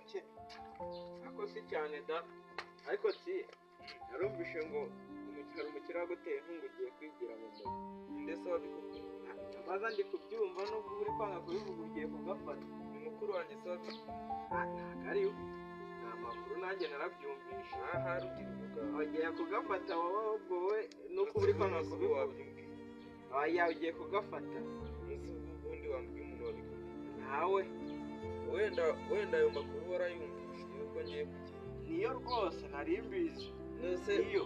gake. Ako si cyane da. Ariko si narumvishe ngo hari umukire waguteye inkunga ugiye kwigira mu mujyi. Ndetse wabikubwiye? Maze ndi kubyumva nubwo uri kwanga kubivuga ugiye kugafata. Ni mukuru wanjye se wabikubwiye? Ntabwo ari we. Ni amakuru nanjye narabyumvishe. Aha rugira ubugabo. Ugiye kugafata wowe ahubwo wowe nuko uri kwanga kubivuga. Oya ugiye kugafata. Umunsi ubundi wambwiye umuntu wabikubwiye. Ntawe. Wenda ayo makuru warayumvishe yuko ngiye kugenda. Niyo rwose nari mbizi. Nose niyo.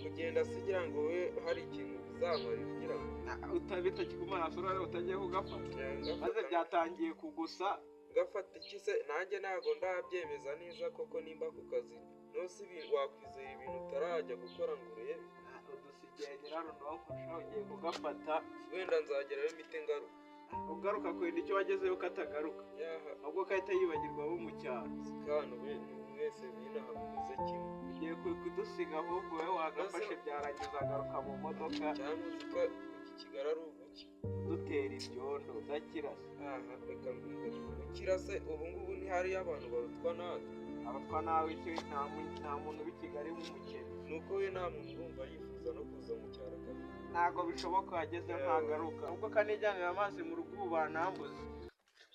Kugenda se ugira ngo we hari ikintu bizamarira ugira ngo utabita kigumana sura utagiye kugafata. Maze byatangiye kugusa. Gafata iki se? Nanjye ntago ndabyemeza neza koko nimba ku kazi. Nose wakwizera ibintu utarajya gukora ngo urebe. Udusigaye nyirarunonko sha ugiye kugafata. Wenda nzagerayo imite ngaruka. Ugaruka kwenda icyo wagezeyo katagaruka. Ahubwo kahita yibagirwa abo mu cyaro. Sikano mwese binaha mumeze kimwe. Ugiye kudusiga ahubwo wowe wagafashe byarangiza agaruka mu modoka. Cyangwa uzi ko Kigali ari ubuki. Dutera ibyondo udakira se. Aha reka mbwira. Ukira se ubu ngubu ntihari abantu barutwa natwe. Abatwa nawe icyo nta muntu w'i Kigali w'umukene. Nuko we nta muntu urumva yifuza no kuza mu cyaro kabiri. Ntago bishoboka wageze ntagaruka. Ubwo kanijyanira amazi mu rugo ubu banambuze.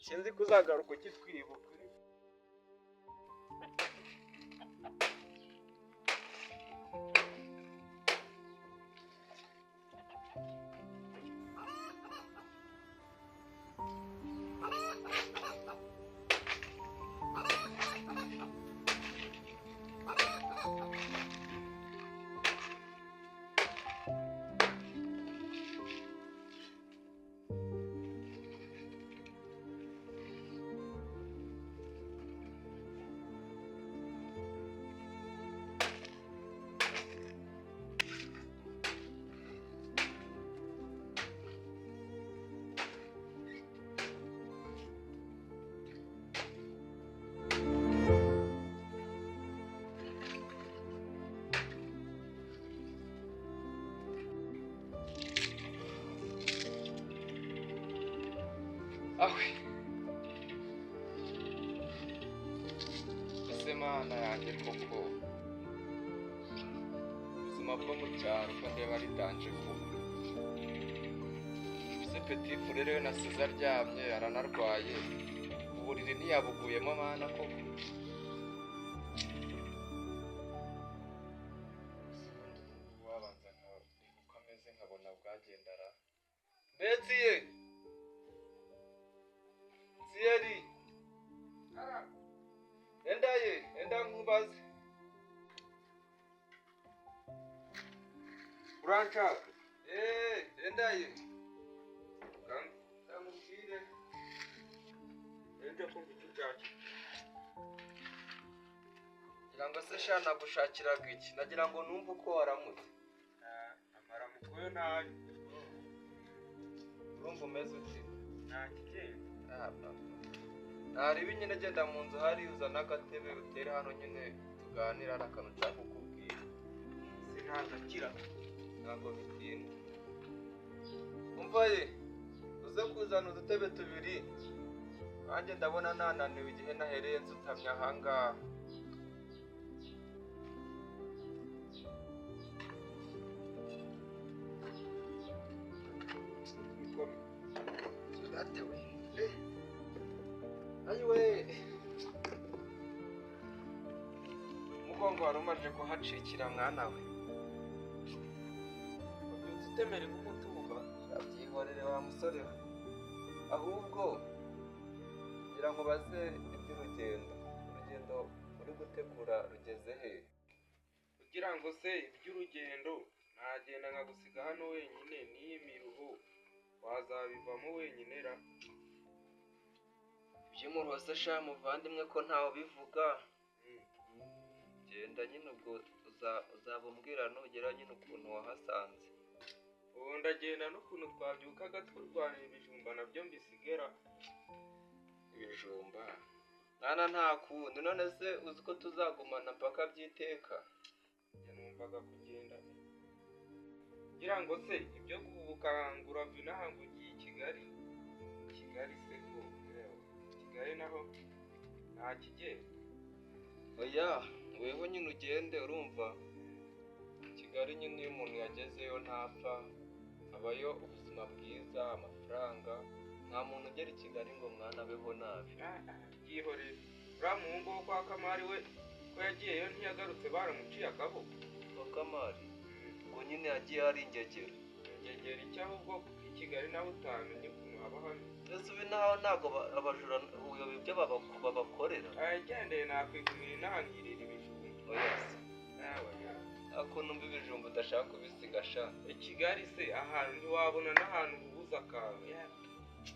Sinzi ko uzagaruka ukitwibuka. Awe. Ese mana yanjye koko ubuzima bwo mu cyaro ko ndeba ari danje koko. Ese Petit Frere we nasize aryamye aranarwaye, uburiri ntiyabuguyemo mana koko. Wabanza nkareba uko ameze nkabona bwagendara. Mbese ye Thierry, enda ye, enda nkubaze. Uranshaka? Enda ye. Kamubwire. Enda kumva icyo ushaka. Ngira ngo se sha nagushakiraga iki? Nagira ngo numve uko waramutse. Amaramuko yo nayo. Urumva umeze uti? Nta kigenda. Ntareba nyine agenda mu nzu hari uzana agatebe utere hano nyine tuganira hari akantu nshaka kukubwira. Sinagakira. Ntabwo bitinda. Umva ye, uze kuzana udutebe tubiri. Nanjye ndabona nananiwe igihe nahereye nsutamye ahangaha. Ayiwe, umugongo wari umaze kuhacikira mwana we. Ubyutse utemera nk'umutumba. Byihorere wa musore we. Ahubwo ngira ngo baze iby'urugendo. Urugendo uri gutegura rugeze he? Kugira ngo se iby'urugendo nagenda nkagusiga hano wenyine n'iyi miruho wazabivamo wenyine ra? Iby'umuruho se sha muvandimwe ko ntawe bivuga. Genda nyine ubwo uzaba umbwira nugera nyine ukuntu wahasanze. Ubu ndagenda n'ukuntu twabyukaga turwanira ibijumba nabyo mbisigera. Ibijumba mwana nta kundi, none se uzi ko tuzagumana mpaka byiteka? Numvaga kugenda ngira ngo se ibyo gukangura vinaha ngo ugiye i Kigali. Kigali se ko Kigali naho Nta kigenda. Oya, weho nyine ugende urumva. Kigali nyine iyo umuntu yagezeyo ntapfa, habayo ubuzima bwiza, amafaranga. Nta muntu ugera i Kigali ngo mwana abeho nabi. Byihorere. Uriya muhungu wo kwa Kamari we ko yagiyeyo ntiyagarutse, baramuciye akaboko. Kwa Kamari ngo nyine yagiye hari ingegera. Ingegera icyo ahubwo i Kigali nawe utamenye ukuntu haba hameze. Ese ubu naho ntabwo abajura ubuyobe ibyo babakorera? Ayagendeye nakwigumira inaha nkirira ibijumba. Oya se. Nawe Nta kuntu mba ibijumba udashaka kubisiga sha. I Kigali se ahantu ntiwabona n'ahantu ubuza akantu.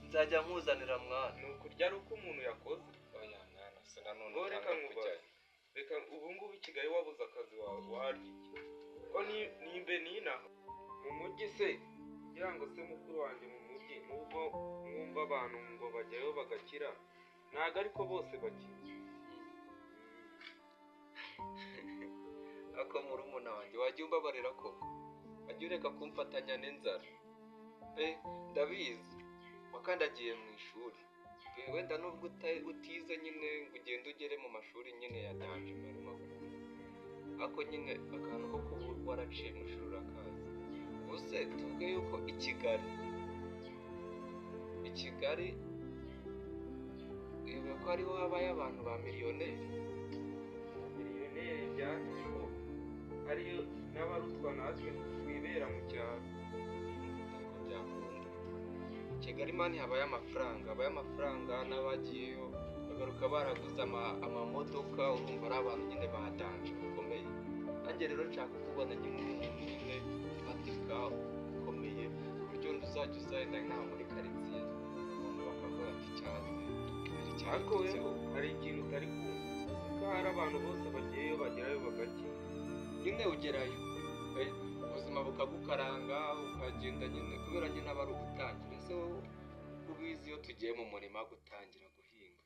Nzajya nkuzanira mwana. Ni ukurya ari uko umuntu yakoze. Oya mwana se nanone Ngo reka utange nkubaze. kujyayo. Reka ubu ngubu i Kigali wabuze akazi wawe warya iki? Ko nimbe ninaha mu mujyi se, kugira ngo se mukuru wanjye mu mujyi, nubwo mwumva abantu ngo bajyayo bagakira, ntabwo ariko bose bakira. Ako murumuna wanjye wajya umbabarira koko, wajya ureka kumfatanya n'inzara. Ndabizi wakandagiye mu ishuri, wenda nubwo utize nyine ngo ugende ugere mu mashuri nyine ya danje makuru, ariko nyine akantu ko kuba waraciye mu ishuri urakazi. Ubuse tuvuge yuko i Kigali uyobewe ko ariho habayo abantu ba miliyoneri. Miliyoneri byanditse ko ariyo n'abarutwa natwe twibera mu cyaro. Ntabwo byakunda. Kigali mani habayo amafaranga, habayo amafaranga n'abagiyeyo bagaruka baraguze amamodoka, urumva ari abantu nyine badanje bakomeye. Nanjye rero nshaka kubona nyine umuntu nyine ufatika ukomeye, ku buryo uzajya uzagenda nkaho muri karitsiye abantu bakavuga ati cyaze hari Ariko icyahindutseho. weho hari ikintu utari kumva, uzi ko hari abantu bose bagiyeyo bagerayo bagakira. Nyine ugerayo ubuzima bukagukaranga ukagenda nyine kubera nyine aba ari ugutangira. Ese wowe ubizi iyo tugiye mu murima gutangira guhinga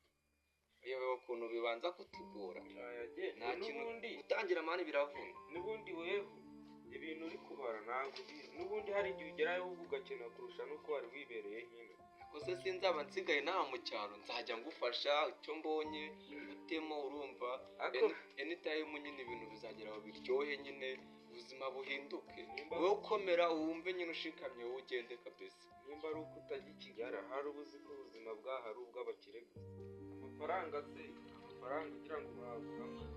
uyobewe ukuntu bibanza kutugora? Nta kintu gutangira mani biravuna. N'ubundi weho ibintu uri kubara ntabwo ubizi. N'ubundi hari igihe ugerayo ahubwo ugakena kurusha n'uko wari wibereye hino. Gusa sinzaba nsigaye naha mu cyaro, nzajya ngufasha icyo mbonye gutemo, urumva anytime nyine ibintu bizagera aho biryohe nyine ubuzima buhinduke. Wowe ukomera wumve nyine ushikamye wowe ugende kabisa. Nimba ari uko utajya i Kigali hari uba uzi ko ubuzima bwaho ari ubw'abakire gusa. Amafaranga se, amafaranga ugira ngo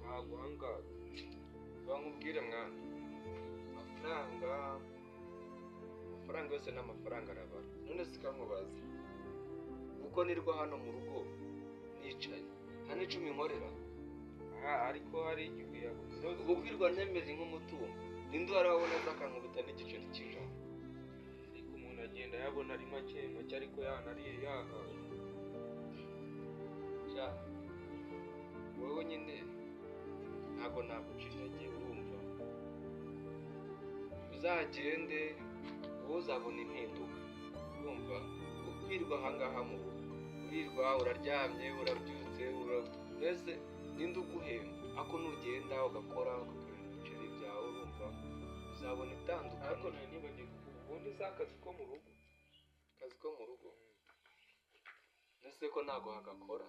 baguhangaze. Bankubwire mwana, amafaranga yose ni amafaranga arabara. None se ukankubaza kuko nirwa hano mu rugo nicaye nta n'icumi nkorera. Ariko hari igihe uyaguze. Ubu kwirwa ntemeze nk'umutungo, ninde warabona aza akankubita n'igiceri cy'ijana? Ariko umuntu agenda yabona ari make make, ariko yanariye yahaye. Sha wowe nyine ntabwo naguca intege, urumva uzagende wowe uzabona impinduka, urumva kwirwa ahangaha mu rugo urirwa uraryamye urabyutse mbese ninde uguhemba? Ariko nugenda ugakora ugakorera ibiceri byawe, urumva uzabona itandukanye. Ariko nari nibagiwe ubundi si akazi ko mu rugo. Akazi ko mu rugo ese ko ntabwo hagakora?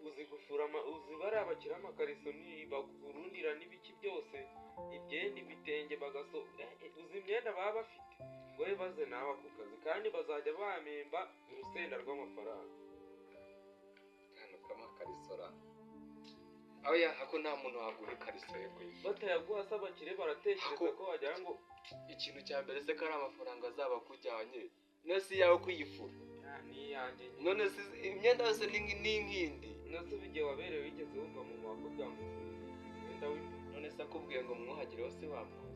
Uzi gufura, uzi bariya bakira amakariso bagurundira n'ibiki byose, ibyenda ibitenge bagaso, uzi imyenda baba bafite. Wowe baze nawe ako kazi, kandi bazajya bamemba urusenda rw'amafaranga. Akantu k'amakarisora oya, ako nta muntu waguha ikariso ye kuyifa. Batayaguha se abakire baratekereza ko wagira ngo ikintu cya mbere se ko ari amafaranga azaba akujyanye, none si iyawe kuyifura? Ni iyanjye. None se imyenda yose ni nk'indi? None se igihe waberewe wigeze wumva mu mwaka byamufuriye umwenda w'imbere? None se akubwiye ngo mwuhagire wose wamwoza?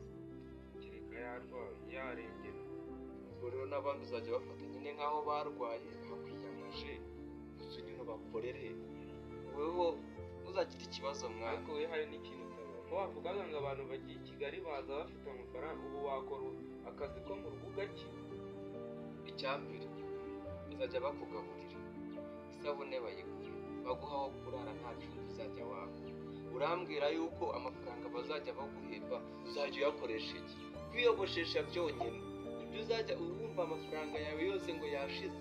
Kereka yarwaye yarembye. Ubwo rero n'abandi uzajya bafata nyine nk'aho barwaye bakwiyamaje, gusa nyine ubakorere, weho uzagira ikibazo mwana. Ariko we hari n'ikintu utabona, ko wavugaga ngo abantu bagiye i Kigali baza bafite amafaranga, ubu wakora akazi ko mu rugo ugakira. Icyambere bazajya bakugaburira, isabune bayigura, baguha aho kurara, nta cumbi uzajya waka. Urambwira yuko amafaranga bazajya baguhemba uzajya uyakoresha iki? Kwiyogoshesha byonyine ibyo uzajya urumva amafaranga yawe yose ngo yashize.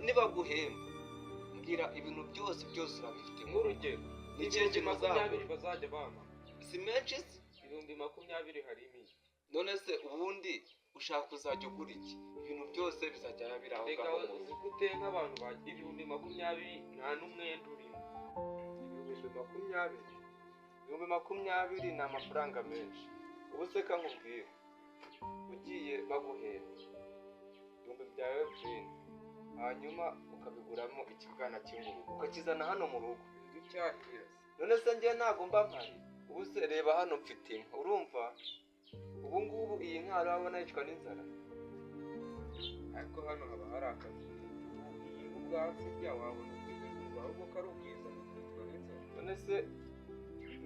Nibaguhemba mu Mbwira ibintu byose byose urabifite. Nk'urugero, Ni ikihe kintu 20,000 uzagura? bazajya bampa. Si menshi se? 20,000 harimo iki? None se ubundi ushaka uzajya ugura iki? Ibintu byose bizajya biri aho Reka, ngaho mu uzi rugo. ko uteye nk'abantu ba 20,000 nta n'umwenda urimo. 20,000, 20,000 ni amafaranga menshi. Ubu se ka nkubwire, ugiye baguhemba ibihumbi byawe byinshi, hanyuma ukabiguramo ikibwana cy'ingurube ukakizana hano mu rugo. Nducyahira se? None se njye ntabwo mba mpari? Ubu se reba hano mfite inka, urumva? Ubu ngubu iyi nka urabona yicwa n'inzara? Ariko hano haba hari akazi. Iyi ubwatsi bya wabona ubwiza, ahubwo ko ari ubwiza bukitwa n'inzara. None se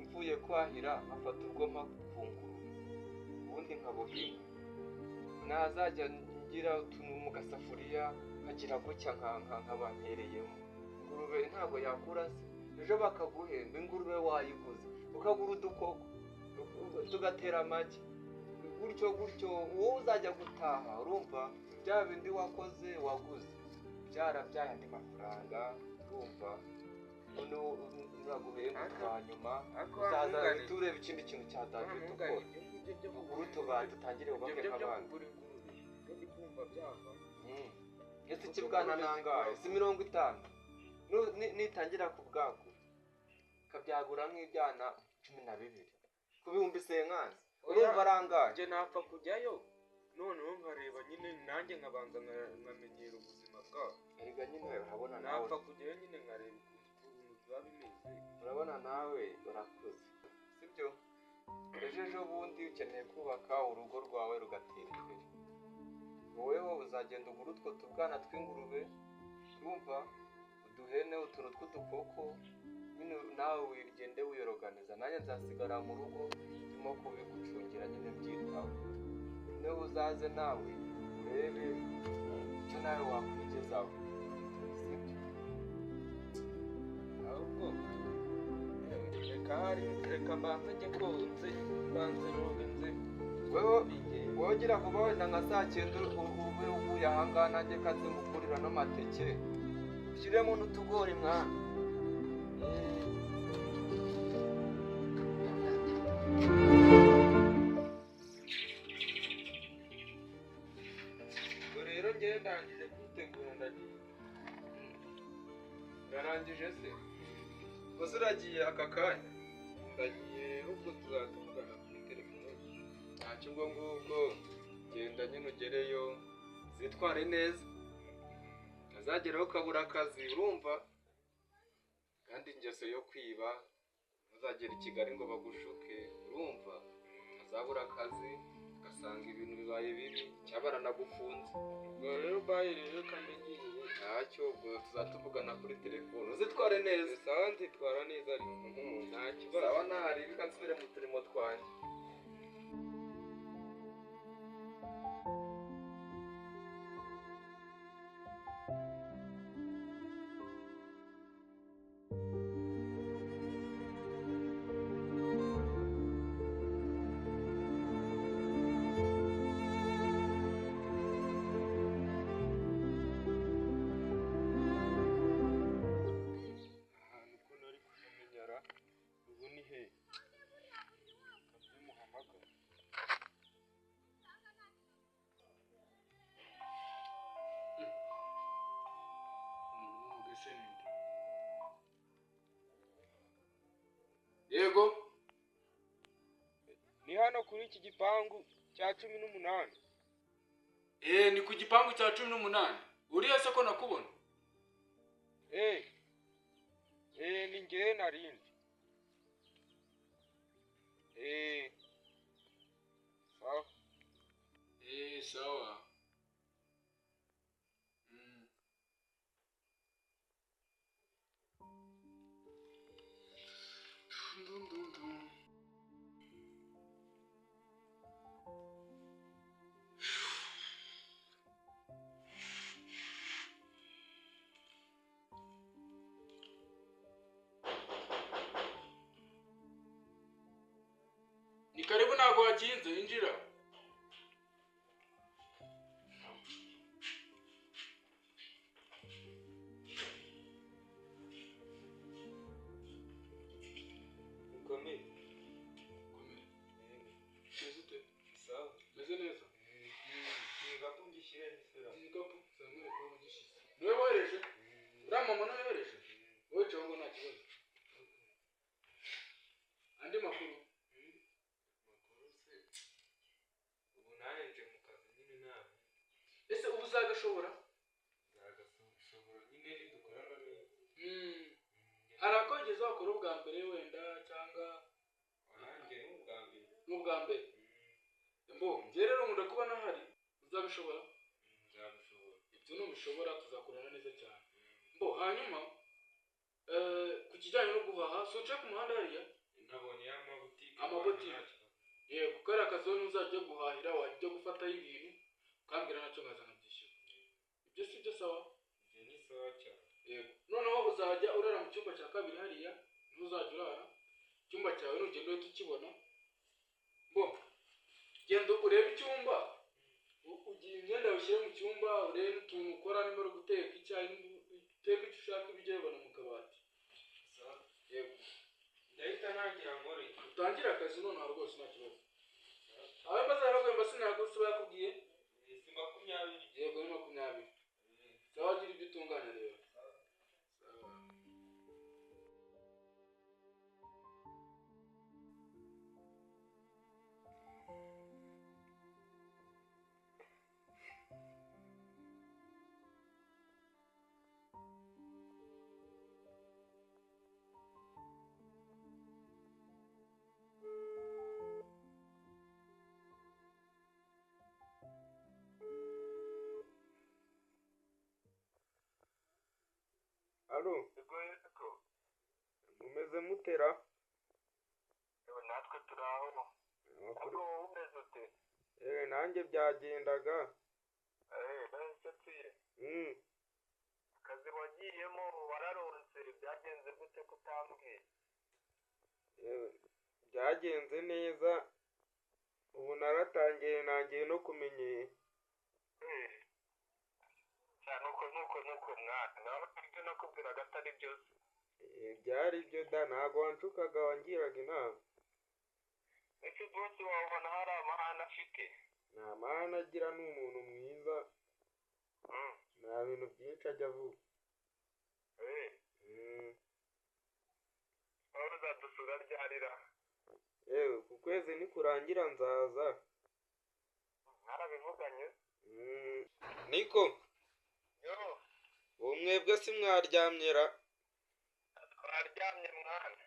mvuye kwahira nkafata ubwo mpa ku ngurube, ubundi nkaboha inka, nazajya ngira utuntu mu gasafuriya nkagira gutya nkabantereyemo ingurube, ntabwo yakura se? Ejo bakaguhemba, ingurube wayiguze, ukagura udukoko tugatera amagi, gutyo gutyo, wowe uzajya gutaha urumva bya bindi wakoze waguze byarabyaye andi mafaranga, urumva? Noneho nuraguhemba twa nyuma Ariko uzaza wamugane, tureba ikindi kintu cya danje wamugane, dukora. ibyo ngibyo byo Ugure kugura utubati utangire ingurube, wubake ibyo byo nk'abandi. kugura ingurube ibyo ndi kumva byavamo. Ese ikibwana nangahe? Si 50? Nitangira kubwagura kabyagura nk'ibyana 12 ku 50,000, urumva arangaye? Njye napfa kujyayo noneho nkareba nyine, nanjye nkabanza nkamenyera ubuzima bwabo. Erega nyine urabona nawe Napfa kujyayo nyine nkareba ukuntu biba bimeze. Urabona nawe urakuze, sibyo? Ejo ejo bundi ukeneye kubaka urugo rwawe rugatera imbere. Woweho uzagenda ugura utwo tubwana tw'ingurube, urumva, uduhene, utuntu tw'udukoko nyine, nawe ugende wiyoroganiza. Nanjye nzasigara mu rugo ndimo kubigucungira nyine, mbyitaho. Noneho uzaze nawe urebe icyo nawe wakwigezaho, sibyo? Ahubwo reka hari, reka mbanze njye konze, mbanze noge nze. Wewe bigende. Wowe ugira vuba, wenda nka saa 9 ube uvuye ahangaha, nanjye kaze ngukurira n'amateke, ushyiremo n'utugori mwana. Ubwo rero njyewe ndangije kwitegura, ndagiye. Urarangije se? Gusa uragiye aka kanya? Ndagiye rero, ubwo tuzatuvugana kuri telefone. Ntacyo, ubwo ngubwo genda nyine ugereyo zitware neza, utazageraho ukabura akazi, urumva? Kandi ingeso yo kwiba, ntuzagera i Kigali ngo bagushuke, urumva? Utazabura akazi ugasanga ibintu bibaye bibi cyangwa baranagufunze. Ubwo rero bayi rero kandi ngiye. Ntacyo, ubwo tuzatuvugana kuri telefone, uzitware neza. Sawa, nzitwara neza ariko nta kibazo. Sawa, ntahari reka nsubire mu turimo twanjye. Ahantu ko nari kuhamenyera, ubu ni he? Kabyumuhamagara. Umuntu se ninde? Yego. Ni hano kuri iki gipangu cya 18. Eh, ni ku gipangu cya 18. Uriya se ko nakubona? Eh, ni njyewe narindi. Eh, sawa. Eh, sawa. Dum, dum, dum. Ni karibu, ntabwo wakinze, injira. ngishyire isura. Iki gikapu zamwereka aho gishize. Niwe wohereje? Uriya mama niwe wohereje? Wowe caho ngo nta kibazo. Andi makuru? Makuru se ubu nanjye nje mu kazi nyine nawe. Ese ubu uzagashobora? Nzagashobora nyine nidukorana neza. Hari ako wigeze wakora ubwa mbere wenda cyangwa? Nanjye ni ubwa mbere. Ni ubwa mbere. Mbo, njye rero nkunda kuba nahari. Uzabishobora? Nzabishobora. Ibyo nubishobora tuzakorana neza cyane. Mbo, hanyuma ku kijyanye no guhaha, si uciye ku muhanda hariya? Nabonye y'amabutike. Amabutike. Yego, kariya kazone uzajya guhahira, wajya gufatayo ibintu, ukambwira nacyo nkaza nkabyishyura. Ibyo si byo sawa? Ibyo ni sawa cyane. Yego. Noneho uzajya urara mu cyumba cya kabiri hariya, ntuzajya urara. Icyumba cyawe nugenda uhita ukibona. Mbo, genda urebe icyumba, ugiye imyenda ushyire mu cyumba, urebe n'utuntu ukora, niba uri guteka icyayi, uteke icyo ushaka, ibyo ubibona mu kabati. Sawa. Yego. Ndahita ntangira nkore. Utangire akazi nonaha rwose nta kibazo. Aho bazaba sinaguse bakubwiye? Si 20. Yego ni 20. Sawa, gira ibyo utunganya rero. Sawa. Alo, mumeze mutera? Natwe turi aho. Ubwo wowe umeze ute? Nanjye byagendaga. Nahise nsiye. Akazi wagiyemo wararonse, byagenze gute kutambwiye? Byagenze neza. Ubu naratangiye nangiye no kumenyera. Nuko mwana, nawe ibyo nakubwiraga atari byose. Byari byo da, ntago wanshukaga, wangiraga inama. Ese bosi wawe ubona hari amahane afite? Nta mahane agira, ni umuntu mwiza. Nta bintu byinshi ajya avuga. Wowe uzadusura ryarira? Yewe, ku kwezi nikurangira nzaza. Mwarabivuganye? Niko. Ubu mwebwe si mwaryamyera? Twaryamye mwana.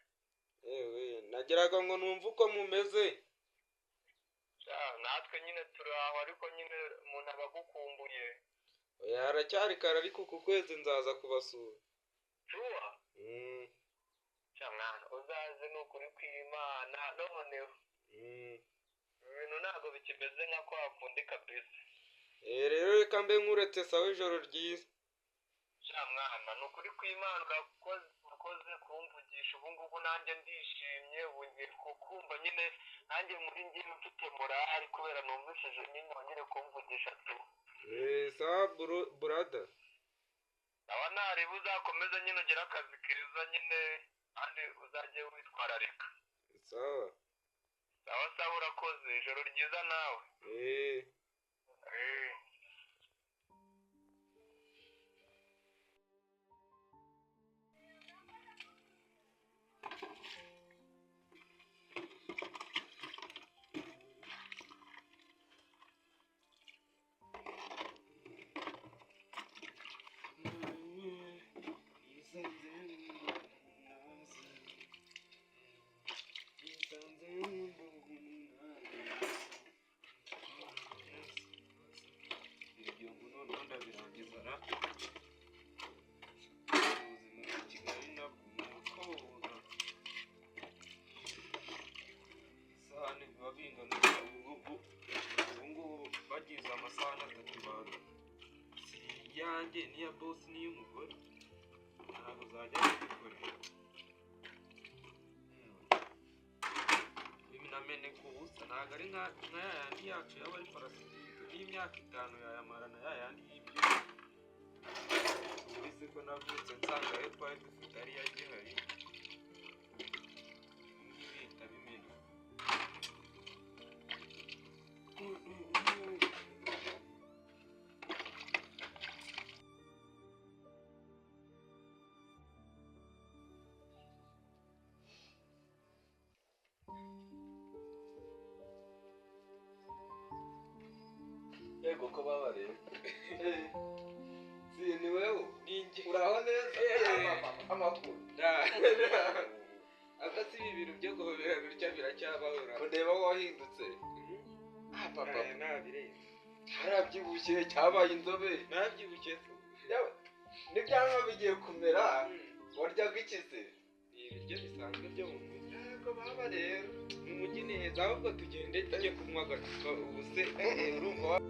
Ewe, nagiraga ngo numve uko mumeze. Natwe nyine turi aho, ariko nyine umuntu aba agukumbuye. Oya, haracyari kare, ariko ku kwezi nzaza kubasura. Shuwa? Mwana, uzaze ni ukuri kw'Imana noneho. Ibintu ntabwo bikimeze nka kwa kundi kabisa. Rero reka mbe nkuretse, sawa, ijoro ryiza. Mwana, ni ukuri kw'Imana urakoze kumvugisha ubu ngubu, nanjye ndishimye, ubu ngiye kukumva nyine nanjye muri ngiye mfite morali kubera numvishije nyine wongere kumvugisha tu. Sawa brother. Sawa, nareba uzakomeze nyine ugire akazi keza nyine kandi uzajye witwararika. Sawa. Sawa sawa, urakoze, ijoro ryiza nawe. Yanjye niya boss n'iy'umugore ntabwo zajya kubikorera. Binameneka ubusa, ntabwo ari nka ya yandi yacu yaba ari parasitike, n'imyaka 5 yayamara na ya yandi y'ibyuma. Ubizi ko navutse nsanga ayo twari dufite ariyo agihari, ngibi bihita bimeneka. Yego ko babareba. Si ni wewe? Ninjye. Uraho neza? Amakuru. Aka si ibi bintu byo guhobera bitya biracyabahora. Ndeba wahindutse. Ah papa. Nabirenze. Harabyibushye cyabaye inzobe. Nabyibushye se. N'ibyanwa bigiye kumera. Waryaga iki se? Ni ibiryo bisanzwe byo mu mujyi. Yego baba rero. Mu mujyi ni heza, ahubwo tugende tujye kunywa agacupa ubu se urumva.